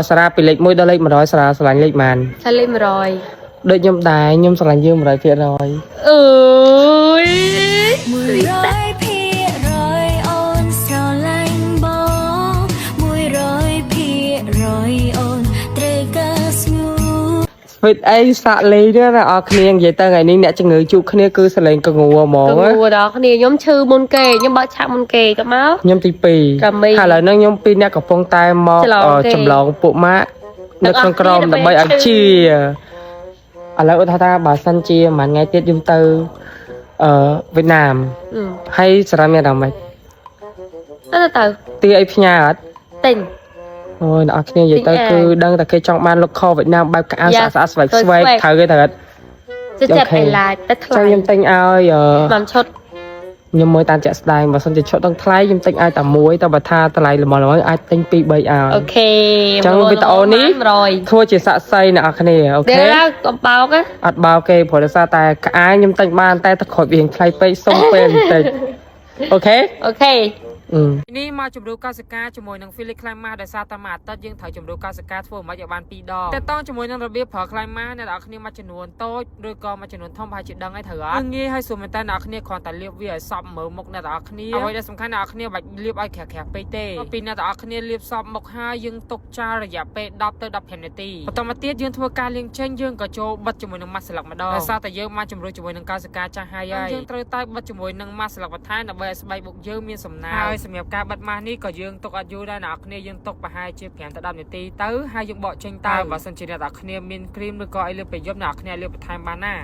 សារ៉ាពីលេខ1ដល់លេខ100សារ៉ាស្រឡាញ់លេខប៉ុន្មាន ឆាលេខ100 ដូចខ្ញុំដែរខ្ញុំស្រឡាញ់យើង100% អើយ 100%អូនស្រឡាញ់បង100%អូនត្រូវការស្ងួន ស្វីតអីសាក់លេងណាអ្នកនរគ្នានិយាយទៅថ្ងៃនេះអ្នកជំងឺជួបគ្នាគឺសលេងកងួហ្មង ក ណា ងួដល់គ្នាខ្ញុំឈឺមុនគេខ្ញុំបើកឆាកមុនគេទៅមក ខ្ញុំទី2 កាមី ហើយឥឡូវហ្នឹងខ្ញុំពីរអ្នកកំពុងតែមក ច្រឡងគេ ចម្លងពួកម៉ាក់នៅក្នុងក្រុម ទាំងអស់គ្នា ដើម្បីឲ្យជាឥឡូវឧទាហរណ៍ថាបើសិនជាមួយថ្ងៃទៀតខ្ញុំទៅអឺវៀតណាម អឺ ហើយសារ៉ាមានអារម្មណ៍ម៉េច ទៅទៅ ទីអីផ្ញើអត់ ទិញ អូយអ្នកនរគ្នានិយាយទៅ ទិញអាវ គឺដឹងតែគេចង់បានលុកខវៀតណាមបែបកៅអៅ យ៉ា ស្អាតស្អាតស្វែកស្វែក ស្វែក ត្រូវគេត្រូវអត់ ចិត្តចិត្ត okay អីឡាយតែថ្លៃ ចឹងខ្ញុំទិញឲ្យអឺ មួយឈុត ខ្ញុំមើលតាមជាក់ស្ដែងបើសិនជាឈុតដល់ថ្លៃខ្ញុំទិញឲ្យតែមួយតែបើថាតម្លៃល្មមៗអាចទិញ2 3ឲ្យ okay ចឹងវីដេអូនេះ 100 ធ្វើជាសាក់សីអ្នកនរគ្នាអូ ដេ ខេ កកុំបោកណា អត់បោកគេព្រោះដោយសារតែក្អាយខ្ញុំទិញបានតែតក្រូចវាថ្លៃពេកសុំពេលបន្តិច okay okay នេះមកជំរុះកោសិកាជាមួយនឹង Felix Climax ដោយសារតែមួយអាទិត្យយើងត្រូវជំរុះកោសិកាធ្វើមិនឲ្យបាន2ដងតែតងជាមួយនឹងរបៀបប្រើ Climax អ្នកនរគ្នាមួយចំនួនតូចឬក៏មួយចំនួនធំប្រហែលជាដឹងហើយត្រូវអត់ងាយហើយស្រួលមែនតើអ្នកនរគ្នាគ្រាន់តែលាបវាឲ្យសព្វមើលមុខអ្នកនរគ្នាអ្វីដែលសំខាន់អ្នកនរគ្នាបាច់លាបឲ្យក្រាស់ក្រាស់ពេកទេពីអ្នកនរគ្នាលាបសព្វមុខហើយយើងទុកចោលរយៈពេល10ទៅ15នាទីបន្តមកទៀតយើងធ្វើការលាងចេញយើងក៏ចូលបិទជាមួយនឹងម៉ាស់ស្លឹកម្ដងដោយសារតែយើងបានជំរុះជាមួយនឹងកោសិកាចាស់ហើយហើយយើងត្រូវតែបិទជាមួយនឹងម៉ាស់ស្លឹកបន្ថែមដើម្បីឲ្យស្បែកមុខយើងមានសំណើមហើយសម្រាប់ការបិទម៉ាស់នេះក៏យើងទុកអត់យូរដែរអ្នកនរគ្នាយើងទុកប្រហែលជា5ទៅ10នាទីទៅហើយយើងបកចេញទៅបើសិនជាអ្នកនរគ្នាមានគ្រីមឬក៏អីលើពេលយប់អ្នកនរគ្នាលាបបន្ថែមបានណា